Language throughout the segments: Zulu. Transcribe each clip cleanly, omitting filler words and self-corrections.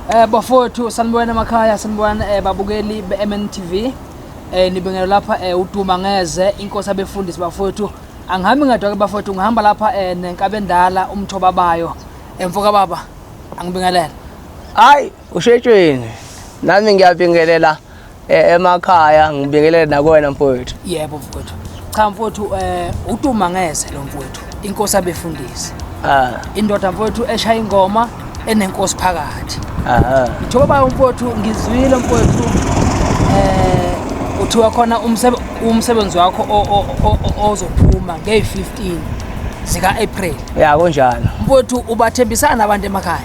Bafowethu, sanibona emakhaya, sanibona babukeli be-MNTV. Nibingelela lapha uDuma Ngeze, inkosi abefundisi bafowethu. Angihambi ngedwa ke bafowethu, ngihamba lapha nenkabi endala umthobabayo. Mfoka baba, angibingelele. Hayi, ushetshweni. Nami ngiyabingelela emakhaya, ngibingelele nakuwena mfowethu. Yebo mfowethu. Cha mfowethu, uDuma Ngeze lo mfowethu, inkosi abefundisi. Indoda mfowethu eshaya ingoma enenkosi phakathi. Mthobabayo mfowethu, ngizwile mfowethu uthiwa khona umsebenzi wakho ozophuma ngey-15 zika April. Ya kunjalo. Mfowethu, ubathembisana abantu emakhaya?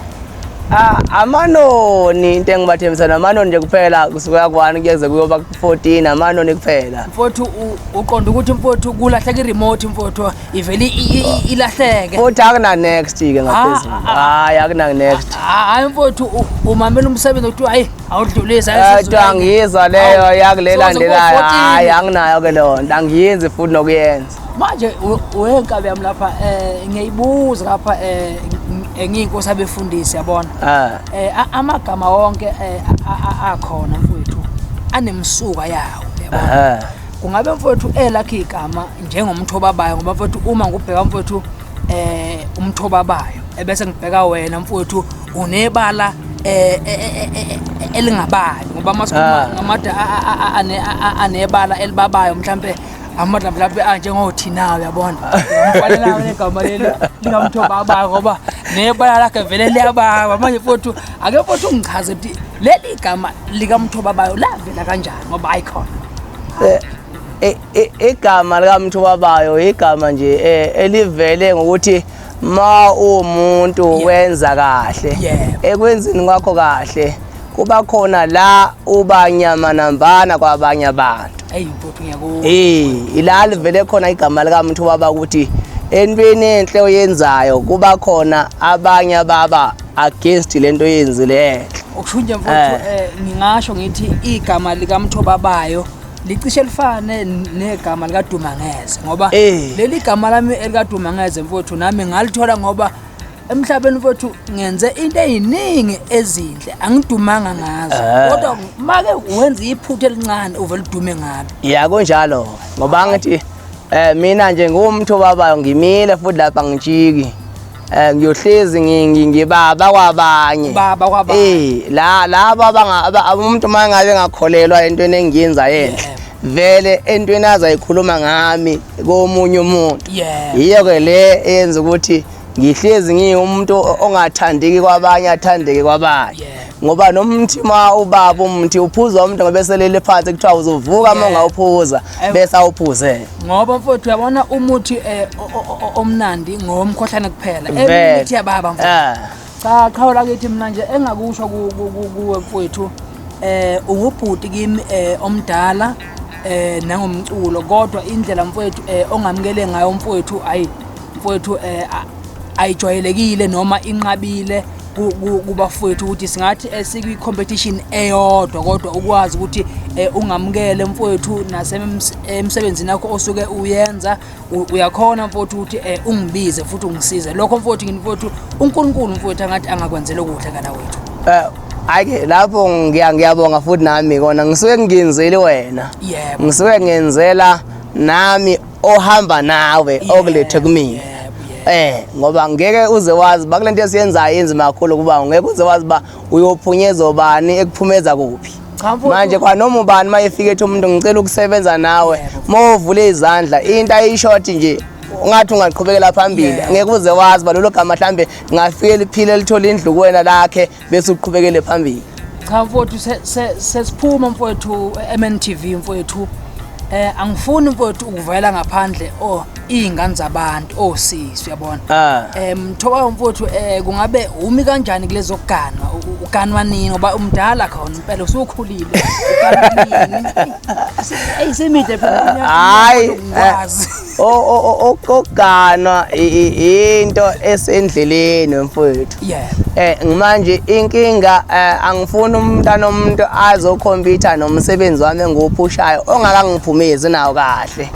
Amanoni, into engibathembisana amanoni nje kuphela, kusuka ku-1 kuyeze kuyoba ku-14, amanoni kuphela. Mfowethu, uqonda ukuthi mfowethu kulahleka i-remote mfowethu, ivele ilahleke. Futhi akuna next ke ngaphezulu. Hayi, akuna next. Hayi mfowethu, umamela umsebenzi uthi hayi awudlulisa. Angiyizwa leyo yakulelandelayo. Hayi, anginayo ke leyo nto, angiyenzi futhi nokuyenza. Manje wenkabi yami lapha ngiyayibuza lapha ngiyinkosi abefundisi yabona. Amagama wonke akhona mfowethu anemsuka yawo yabona. Kungabe mfowethu elakhe igama njengomthobabayo, ngoba mfowethu uma ngubheka mfowethu umthobabayo ebese ngibheka wena mfowethu unebala elingababi, ngoba masikhuluma ngamada anebala elibabayo mhlambe amandla mhlambe anjengothinayo uyabona. Ngifanele negama leli likamthobabayo ngoba nebala lakhe vele liyababa. Manje mfowethu ake mfowethu ungichaze ukuthi leli gama likamthobabayo lavela kanjani, ngoba ayikhona. Igama likamthobabayo igama nje elivele ngokuthi ma umuntu wenza kahle, ekwenzeni kwakho kahle kuba khona la uba nyama nambana kwabanye abantu. Hey mfowethu, ngiyakuzwa. Ila livele khona igama likamthobaba ukuthi entweni enhle oyenzayo kuba khona abanye ababa against lento oyenzile enhle. Okusho nje mfowethu, ngingasho ngithi igama likamthobabayo licishe lifane negama likaDuma Ngeze, ngoba leli gama lami elikaDuma Ngeze mfowethu nami ngalithola ngoba emhlabeni mfowethu ngenze into eziningi ezinhle angidumanga ngazo, kodwa make wenza iphutha elincane uvele udume ngalo. Ya kunjalo, ngoba ngithi mina nje ngumthobabayo, ngimile futhi lapha ngijiki. Ngiyohlezi ngibaba kwabanye. Baba kwabanye. La laba abanga umuntu mangabe engakholelwa entweni engiyenza yenhle, vele entweni azayikhuluma ngami komunye umuntu. Yiyo ke le eyenza ukuthi ngihlezi ngiwumuntu ongathandeki kwabanye, athandeke kwabanye. Ngoba nomthi ma ubaba umthi uphuzwa umuntu ngoba eselele phansi kuthiwa uzovuka uma ungawuphuza, bese awuphuze. Ngoba mfowethu uyabona umuthi omnandi ngomkhohlane kuphela. Imithi yababa mfowethu. Cha qhawe lakithi, mina nje engakusho kuwe mfowethu, ungubhuti kimi omdala nangomculo, kodwa indlela mfowethu ongamukele ngayo mfowethu, ayi mfowethu ayijwayelekile noma inqabile kubafowethu ukuthi singathi sikwi competition eyodwa, kodwa ukwazi ukuthi ungamukele mfowethu nasemsebenzini wakho osuke uyenza, uyakhona mfowethu ukuthi ungibize futhi ungisize. Lokho mfowethu ngini mfowethu uNkulunkulu mfowethu angathi angakwenzela okuhle kana wethu. Hayi lapho ngiyabonga futhi nami kona ngisuke ngingenzeli wena. Ngisuke ngenzela nami ohamba nawe okulethe kumina. Ngoba ngeke uze wazi ba kulento esiyenzayo inzima kakhulu, kuba ngeke uze wazi ba uyophunyezwa bani ekuphumeza kuphi. Manje kwanoma ubani mayefika ethi umuntu ngicela ukusebenza nawe, mawuvule izandla into ayishort nje ungathi ungaqhubekela phambili, ngeke uze wazi ba lelo gama mhlambe ngafike liphile lithola indlu kuwena lakhe bese uqhubekele phambili. Cha mfowethu, sesiphuma mfowethu MNTV mfowethu. Angifuni mfowethu ukuvela ngaphandle iy'ngane zabantu osisi uyabona. Mthoba mfowethu, kungabe umi kanjani kulezo kuganwa? Uganwa nini ngoba umdala khona impela usukhulile. Uganwa nini? Ey semide phela. Hayi, okuganwa into esendleleni mfowethu. Manje inkinga angifuni umntana omuntu azokhompyutha nomsebenzi wami engiwuphushayo ongakangiphumezi nawo kahle.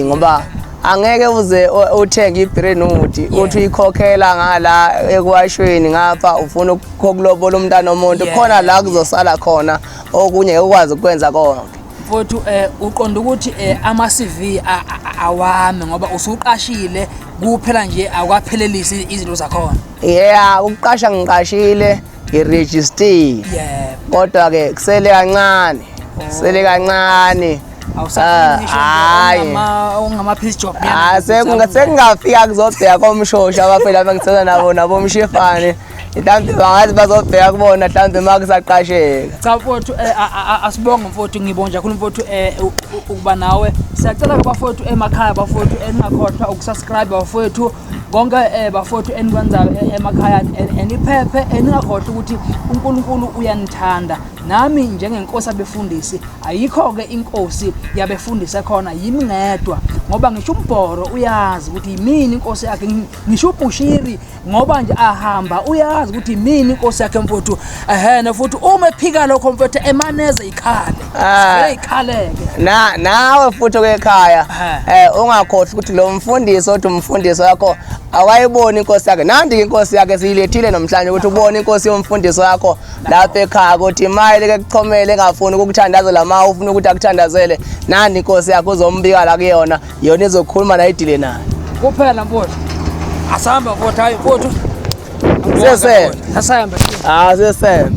Ngoba Angeke uze uthenge ibrenuti uthi uyikhokhela ngala ekuwashweni ngapha ufuna ukulobola umntana omuntu khona la kuzosala khona okunye ukwazi ukwenza konke. Mfowethu uqonda ukuthi ama CV awami ngoba usuqashile kuphela nje akwaphelelisi izinto zakhona. Yeah, ukuqasha ngiqashile ngirejistile. Yebo. Kodwa ke kusele kancane. Kusele kancane. Awusafuni ngisho Hhayi. ongama piece job. Ah, sekungafika kuzobheka komshosha abafela abangithatha nabo nabomshifane. Mhlawumbe bangathi bazobheka kubona mhlawumbe uma kusaqasheka. Cha mfowethu asibonge mfowethu ngibonga kakhulu mfowethu ukuba nawe. Siyacela ke bafowethu emakhaya bafowethu eningakhohlwa ukusubscribe bafowethu konke bafowethu enikwenzayo emakhaya eniphephe eningakhohlwa ukuthi uNkulunkulu uyanithanda. Nami njengenkosi abefundisi ayikho-ke inkosi yabefundisi ekhona yimi ngedwa ngoba ngisho umbhoro uyazi ukuthi yimini inkosi yakhe ngisho uBushiri ngoba nje ahamba uyazi ukuthi yimini inkosi yakhe mfowethu ehene futhi uma ephika lokho mfowethu emaneze ikhale sivele ikhaleke Na nawe futhi ekhaya ungakhohlwa ukuthi lo mfundisi othi umfundisi wakho awayiboni inkosi yakhe. Nandi inkosi yakhe siyilethile namhlanje ukuthi ubone inkosi yomfundisi wakho lapha ekhaya ukuthi imali ke kuchomele engafuni ukukuthandazela ma ufuna ukuthi akuthandazele nandi inkosi yakho uzombika la kuyona yona izokhuluma nayo idile nayo. Kuphela mfowethu. Asihamba mfowethu hayi mfowethu. Sesele. Asihamba. Ah sesele.